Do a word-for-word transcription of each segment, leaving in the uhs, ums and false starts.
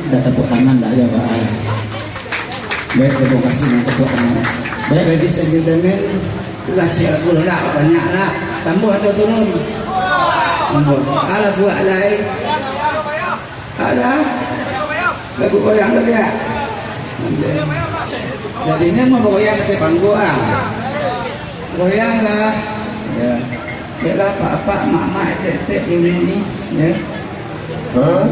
Dah tepuk tangan dah aja, Pak. Baik, terima kasih, dah tepuk tangan. Baik, ladies and gentlemen, lah siap lagu lah, banyak lah. Tambah atau turun? Tambah. Alah, buat lah, eh. Alah. Lagu goyang tadi, ya? Jadi, ini mau goyang ke panggung, ah. Goyang lah. Ya. Baiklah, apak-apak, mak-mak, etek-etek di rumah ni, ya. Hah?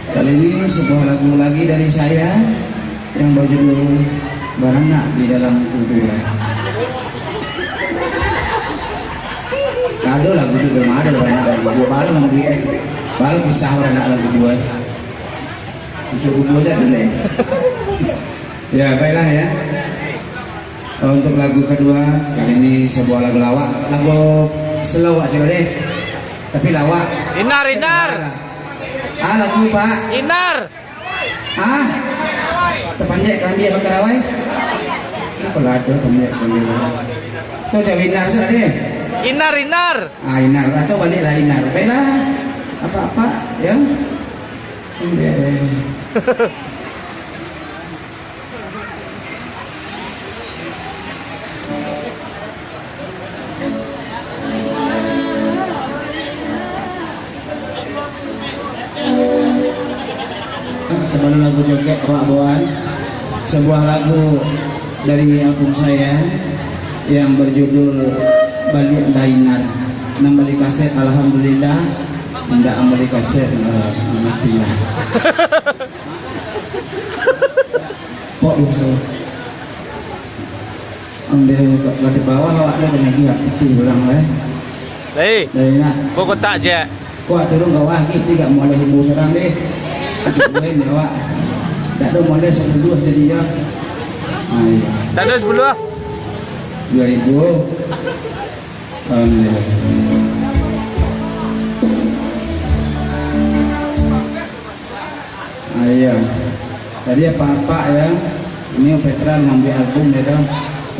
Kali ini sebuah lagu lagi dari saya yang berjudul Baranak di Dalam Kubur. Ado lagu tu, cuma ado baranak dalam kubur. Baru di, eh, baru kisah baranak dalam kubur. Masuk kubur saja dulu, eh. Ya, baiklah ya. Untuk lagu kedua, kali ini sebuah lagu lawak, lagu slow aja deh. Tapi lawak. Inar, Inar. Ah, lagu, Pak. Inar. Ah. Tapanjek karambia bakarawai. Kenapa lah ada tapanjek karambia? Tu cak Inar saja deh. Inar, Inar. Ah, Inar. Atau baliklah Inar. Baiklah. Apa-apa, ya. Iya. Sebelum lagu joget, Pak Boan, sebuah lagu dari album saya yang berjudul Baliak Lah Inar. Nan bali kaset, alhamdulillah. Indak bali kaset, eh, matilah. Pok biaso. Ambil ka, ka di bawah awak dah kena giat putih pulang, eh. Hei. Dari nak. Buku tak, Jack? Kuat turun ka bawah, kita gak moleh ibu sorang deh. Untuk main ya, awak. Tak ada moleh sepuluh jadi ya. Ah, iya. Satu sepuluh. Dua ribu. Alhamdulillah. Ah, iya. Tadi apak-apak ya, ini Petra mambuek album dia dah.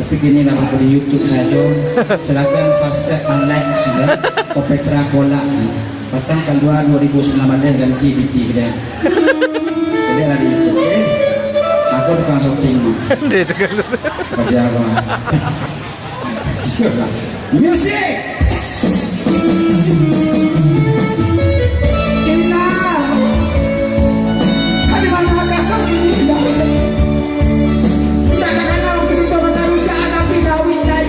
Tapi kini lah di YouTube sajo. Silakan subscribe dan like sudah. Ko Petra Kolak. Patang kalua dua ribu sambilan baleh ganti pitih dia. Jadi lah di YouTube, eh. Aku tukang syuting. Kerja apa? Music. Indah. Di mano kau kini, Indah? Indah takana waktu kito bakarujaan, tapi lawik lai.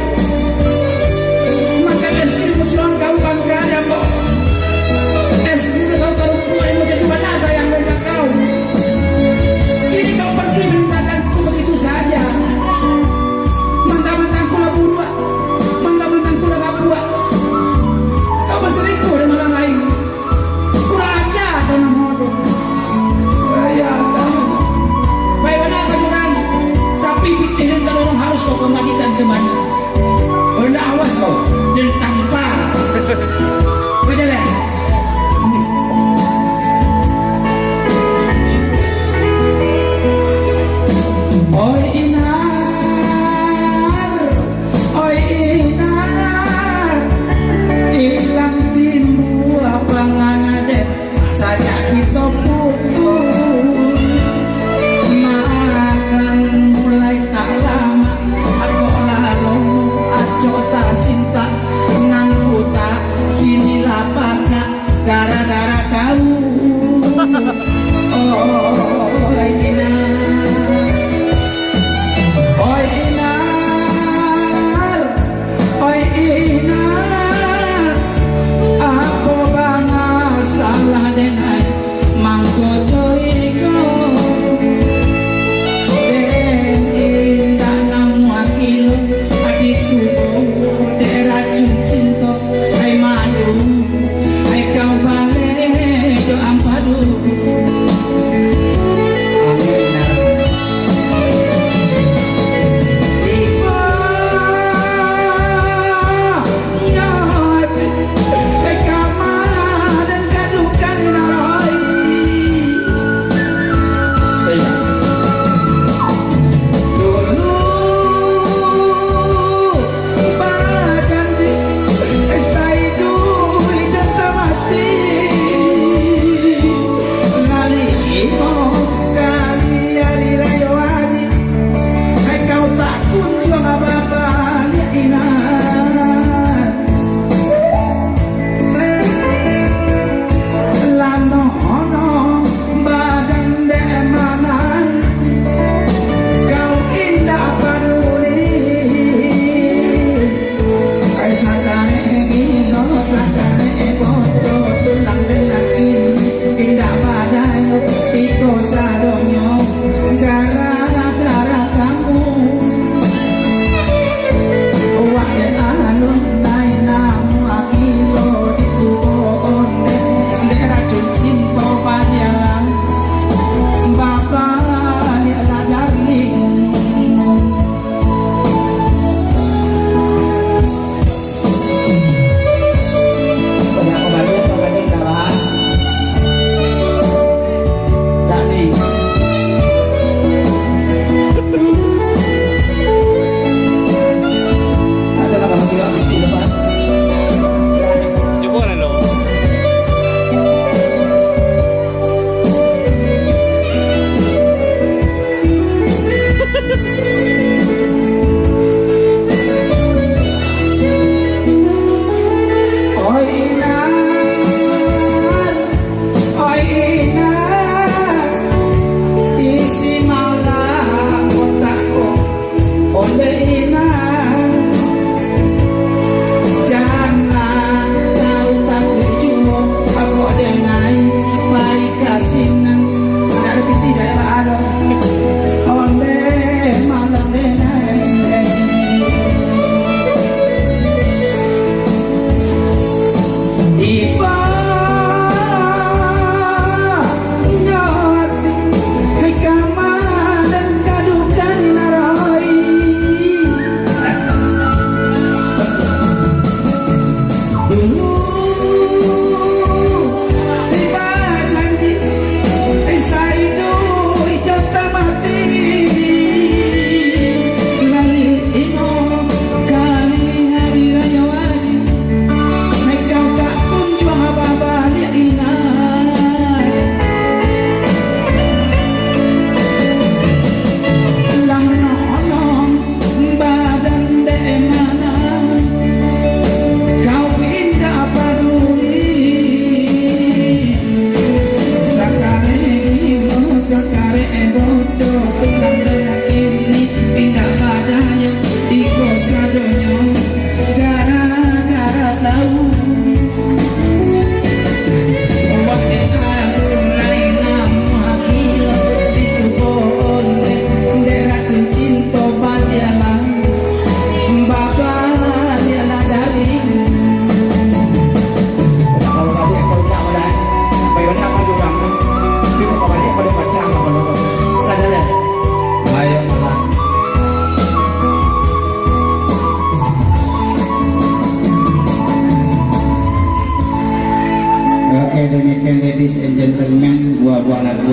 Makan es krim bujuang kau bangka, ya, Mbok. Es krim kau tarumpuk, yang jadi bala sayang dari kau. Kini kau pergi meninggalkanku begitu saja. Mantang-mantang ku lah buruak, mantang-mantang ku lah babuak. Kau basalingkuah dengan urang lain.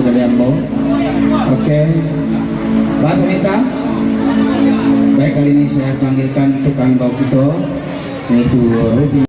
dari ambo. Oke. Bahasa minta. Baik, kali ini saya panggilkan tukang bau kito, yaitu Rudy.